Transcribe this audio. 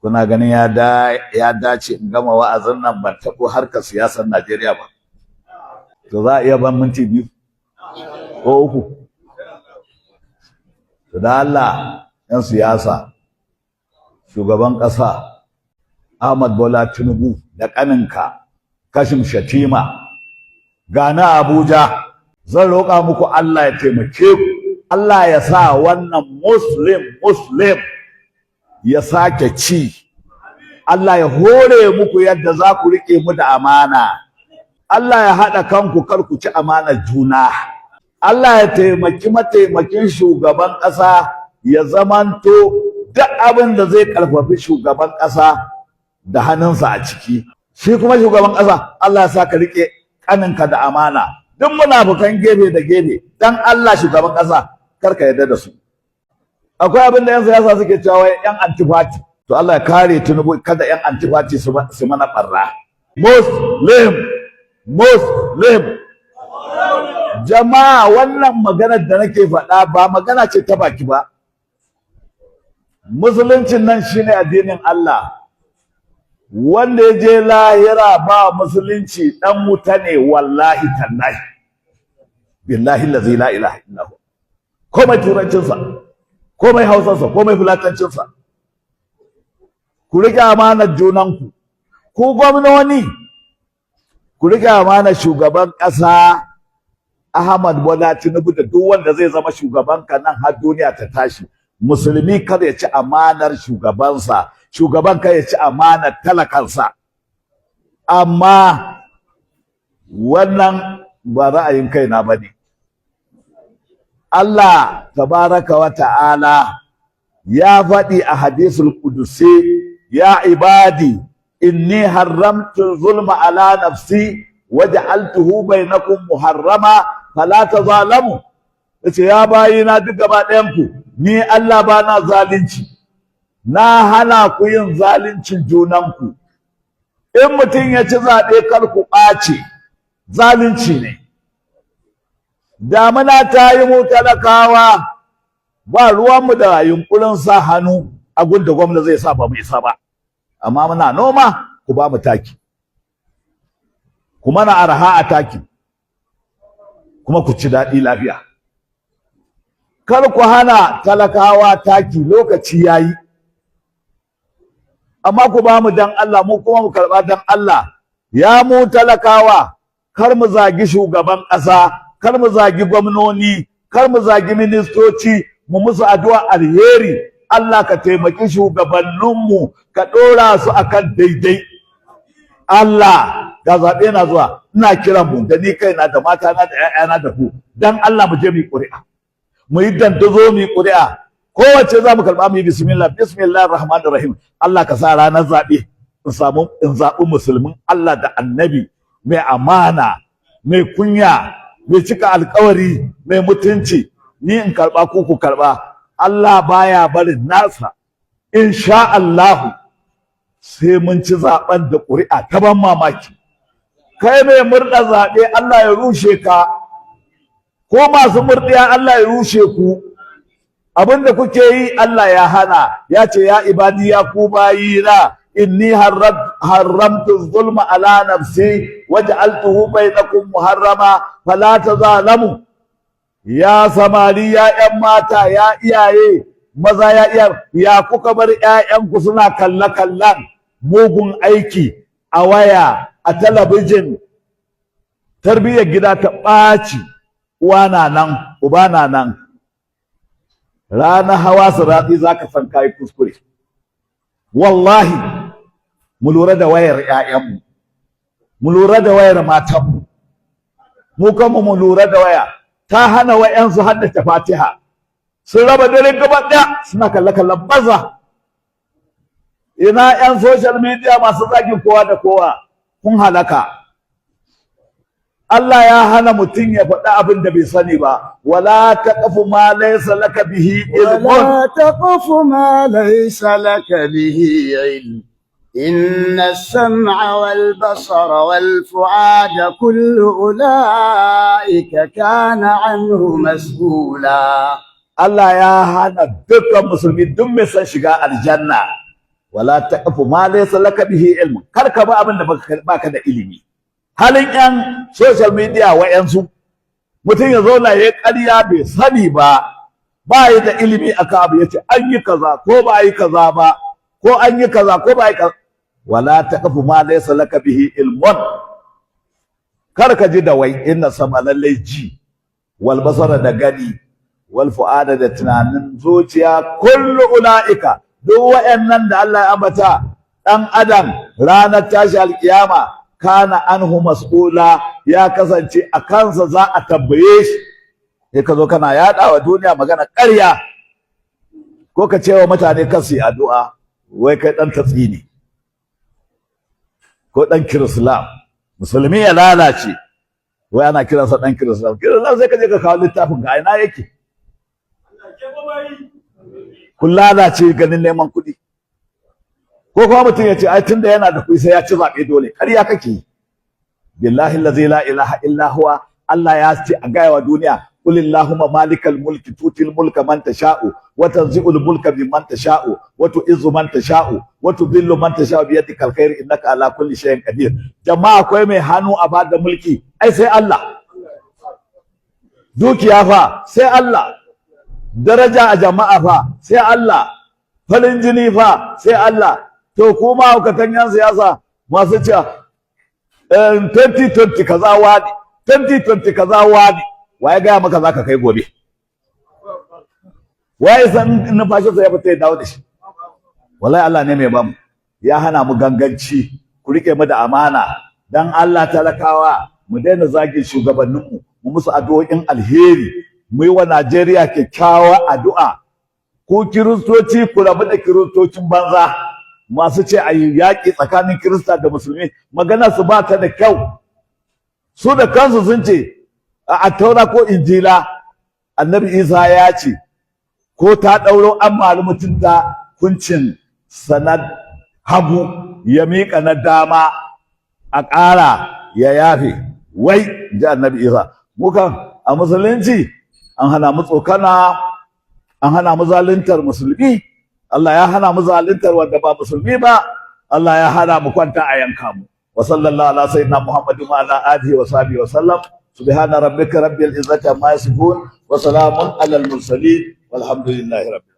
Kuna ganin ya dace in gama wa'azin nan ban taɓo harkar siyasar Najeriya ba? To, za a iya ban minti 2 ko 3? To, da Allah, 'yan siyasa, shugaban ƙasa Ahmad Bola Tinubu da ƙaninka Kashim Shatima, gana Abuja, zan roƙa muku Allah ya taimake ku, Allah ya sa wannan Muslim Muslim ya sake ci. Allah ya hore muku yadda za ku riƙe mu da amana. Allah ya haɗa kanku, kar ku ci amanar juna. Allah ya taimaki mataimakin shugaban ƙasa, ya zamanto duk abin da zai ƙarfafi shugaban ƙasa da hannunsa a ciki. Shi kuma shugaban ƙasa, Allah ya sa ka riƙe ƙaninka da amana. Duk munafukan gefe da gefe, dan Allah, shugaban ƙasa, kar ka yarda da su. Akwai abin da 'yan siyasa suke cewa wai 'yan anti-party. To, Allah ya kare Tinubu, kada 'yan anti-party su mana ɓarna. Muslim Muslim. Jama'a, wannan maganar da nake faɗa ba magana ce ta baki ba. Musuluncin nan shine addinin Allah. Wanda ya je lahira ba musulunci, dan wuta ne. Wallahi tallahi, billahi allazi la ilaha illa hu. Komai turancinsa, komai hausarsa, komai fulatancinsa, ku riƙe amanar junanku. Ku gwamnoni, ku riƙe amanar shugaban ƙasa Ahmad Bola Tinubu da duk wanda zai zama shugaban ka nan har duniya ta tashi. Musulmi kar ya ci amanar shugabansa, shugaban kar ya ci amanar talakansa. Amma wannan ba ra'ayin kaina bane. Allah tabaraka wa ta'ala ya faɗi a hadisul qudusi: "Ya ibadi, inni haramtu zulma ala nafsi waja'altuhu bainakum muharrama fala tazalamu." Yace: "Ya bayina duk gaba ɗayan ku, ni Allah bana zalunci, na hana ku yin zaluncin junanku. In mutum ya ci zaɓe, kar ku ɓace, zalunci ne. Damuna ta yi, mu talakawa ba ruwanmu da yunkurin sa hannu a gunda gwamna zai sa, ba mu isa ba. Amma muna noma, ku ba mu taki, kuma na arha a taki, kuma ku ci daɗi lafiya. Kar ku hana talakawa taki, lokaci yayi, amma ku ba mu dan Allah, mu kuma mu karɓa dan Allah. Ya mu talakawa, kar mu zagi shugaban ƙasa, kar mu zagi gwamnoni, kar mu zagi ministoci, mu musu addu'a alheri. Allah ka taimaki shugabanninmu, ka ɗora su akan daidai. Allah, ga zaɓe na zuwa, ina kiran mu, da ni kaina da matana da ƴaƴana da ku, dan Allah mu je mu yi ƙuri'a, mu yi dandazo mu yi ƙuri'a. Kowace za mu karɓa, mu yi bismillah, bismillahir rahmanir rahim. Allah ka sa ranar zaɓe in samu in zaɓi musulmin Allah da Annabi, mai amana, mai kunya, mai cika alkawari, mai mutunci. Ni in karɓa, ku ku karɓa. Allah baya barin nasa. Insha Allahu sai mun ci zaɓen da ƙuri'a ta ban mamaki. Kai mai murɗa zaɓe, Allah ya rushe ka. Ko masu murɗiya, Allah ya rushe ku. Abinda kuke yi, Allah ya hana. Ya ce: "Ya ibadi, ya ku bayina, inni haramtu zulma ala nafsi waja'altuhu bainakum muharrama fala tazalamu." Ya samari, ya ƴan mata, ya iyaye maza, ya iya ya kuka bar ƴaƴanku suna kalle kallan mugun aiki a waya, a talabijin? Tarbiyyar gida ta ɓaci. Uwa na nan, uba na nan. Ranar hawa siraɗi za ka san kayi kuskure. Wallahi mu lura da wayar 'ya'yanmu, mu lura da wayar matanmu, mu kanmu mu lura da waya. Ta hana wa'yansu haddace Fatiha, sun raba dare gaba ɗaya suna kalle-kallen baza. Ina 'yan social media masu zagin kowa da kowa? Kun halaka. Allah ya hana mutum ya faɗi abin da bai sani ba. "Wala taqfu ma laysa laka bihi ilmun." ولا تقف ما ليس لك به علم، إن السمع والبصر والفؤاد كل أولئك كان عنه مسؤولا. Allah ya hana dukkan musulmi, duk mai son shiga aljanna. Wala taqfu ma laysa laka bihi ilmun. Kar ka ba abin da baka da ilimi. Halin yan social media, wa'yansu mutum ya zauna ya ƙarya, bai sani ba, ba yi da ilimi akan abu, yace an yi kaza ko ba yi kaza ba, ko an yi kaza ko ba yi kaza. Wala taqfu ma laysa laka bihi ilmun. Kar ka ji da wai. Inna sama, lallai ji, wal basara, da gani, wal fu'ada, da tunanin zuciya, kullu ula'ika, duk wa'annan da Allah ya ambata, dan adam ranar tashi alkiyama, kana anhu mas'ula, ya kasance a kansa za a tambaye shi. Sai ka zo kana yaɗa wa duniya magana ƙarya, ko ka ce wa mutane kar su yi addu'a, wai kai ɗan tatsini ko ɗan kirislam. Musulmi ya lalace, wai ana kiransa ɗan kirislam. Kirislam, sai ka je ka kawo littafin ka, ina yake? Kun lalace ganin neman kuɗi. Ko kuma mutum ya ce ai tunda yana da kuɗi sai ya ci zaɓe dole. Ƙarya kake yi. Billahi allazi la ilaha illa huwa, Allah ya ce a gaya wa duniya: qul illahumma malikal mulki tutil mulka man tasha'u wa tanzi'ul mulka mimman tasha'u wa tu'izzu man tasha'u wa tudhillu man tasha'u biyadikal khair innaka ala kulli shay'in qadir. Jama'a, akwai mai hannu a bada mulki? Ai sai Allah. Dukiya fa? Sai Allah. Daraja a jama'a fa? Sai Allah. Farin jini fa? Sai Allah. To kuma hukatan yan siyasa masu cewa 2020 kaza wani, 2020 kaza wani, waye gaya maka zaka kai gobe? Waye san numfashinsa ya fita ya dawo da shi? Wallahi Allah ne mai bamu, ya hana mu ganganci. Ku rike mu da amana dan Allah. Talakawa, mu daina zagin shugabanninmu, mu musu addu'o'in alheri, mu yi wa Najeriya kyakkyawa addu'a. Ku Kiristoci, ku rabu da Kiristocin banza masu ce a yi yaƙi tsakanin Kirista da Musulmi. Magana su ba ta da kyau. Su da kansu sun ce a Taura ko Injila, Annabi Isa ya ce ko ta ɗauro an mari mutum ta kuncin sanad hagu, ya miƙa na dama a ƙara ya yafe, wai ji Annabi Isa. Mukan a Musulunci an hana mu tsokana, an hana mu zaluntar Musulmi, Allah ya hana mu zaluntar wanda ba Musulmi ba, Allah ya hana mu kwanta a yanka mu. Wa sallallahu ala sayyidina Muhammadin wa ala alihi wa sahbihi wa sallam. Subhana rabbika rabbil izzati amma yasifun wa salamun alal mursalin, walhamdulillahi rabbil